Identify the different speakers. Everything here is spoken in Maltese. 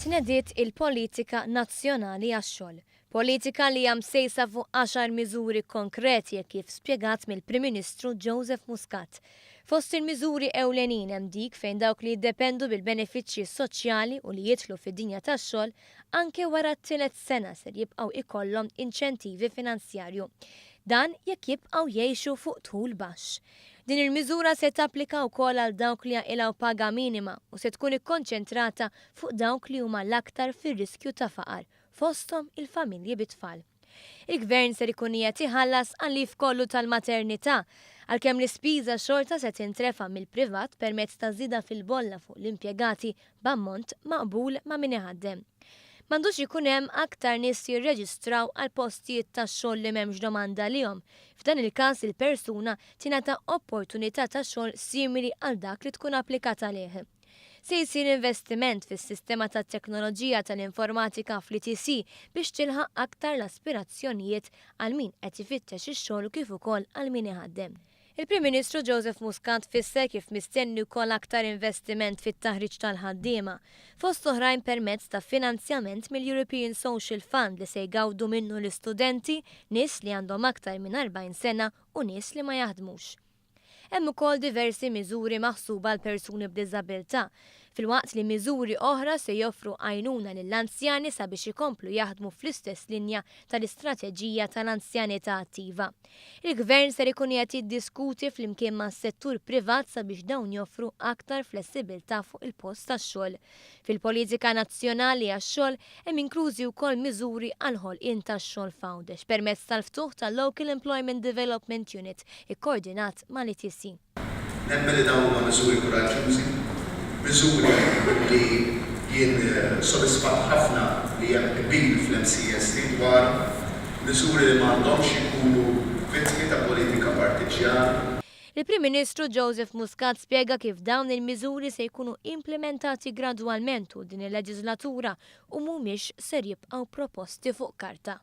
Speaker 1: Tnediet il-Politika Nazzjonali għax-Xogħol. Politika li hija msejsa fuq għaxar miżuri konkreti hekk kif spjegat mill-Prim Ministru Joseph Muscat. Fost il-miżuri ewlenin hemm dik fejn dawk li jiddependu bil-benefiċċji soċjali u li jidħlu fid-dinja tax-xogħol anke wara t-tielet sena ser jibqgħu ikollhom inċentivi finanzjarju. Dan jekk jibqgħu jgħixu fuq dħul baxx. Din il-miżura se tapplika wkoll għal dawk li jaqilgħu paga minima u se tkun ikkonċentrata fuq dawk li huma l-aktar fir-riskju ta' faqar, fosthom il-familji bit-tfal. Il-Gvern ser ikun qiegħed iħallas għal-leave kollu tal-maternità, għalkemm l-ispiża xorta se tintrefa' mill-privat permezz ta' żieda fil-bolla fuq l-impjegati b'ammont maqbul ma' min iħaddem. M'għandux ikun hemm aktar nies jirreġistraw għal postijiet tax-xogħol li m'hemmx domanda għalihom. F'dan il-każ il-persuna tingħata opportunità ta' xogħol simili għal dak li tkun applikat għalih. Se jsir investiment fis-sistema tat-teknoloġija tal-informatika fl-ETC biex tilħaq aktar l-aspirazzjonijiet għal min qed ifittex ix-xogħol u kif ukoll għal min iħaddem. Il-Prim Ministru Joseph Muscat fisser kif mistenni wkoll aktar investiment fit-taħriġ tal-ħaddiema, fost oħrajn permezz ta' finanzjament mill-European Social Fund li se jgawdu minnu l-istudenti, nies li għandhom aktar minn 40 sena u nies li ma jaħdmux. Hemm ukoll diversi miżuri maħsuba għal persuni b'diżabilità, filwaqt li miżuri oħra se joffru għajnuna lill-anzjani sabiex ikomplu jaħdmu fl-istess linja tal-istrateġija tal-anzjanità attiva. Il-Gvern ser ikun qiegħed jiddiskuti flimkien mas-settur privat sabiex dawn joffru aktar flessibilità fuq il-post tax-xogħol. Fil-politika nazzjonali għax-xogħol hemm inklużi wkoll miżuri għall-ħolqien tax-xogħol f'Għawdex permezz tal-ftuħ tal-Local Employment Development Unit ikkoordinat mal-ETC.
Speaker 2: Nemmen li dawn huma miżuri kuraġġjużi, miżuri li jien sodisfatt ħafna li hemm qbil fl-MCESD dwarhom, miżuri li m'għandhomx ikunu vittmi ta' politika partiġġjana.
Speaker 1: Il-Prim Ministru Joseph Muscat spjega kif dawn il-miżuri se jkunu implimentati gradwalment tul din il-leġiżlatura u mhumiex ser jibqgħu proposti fuq karta.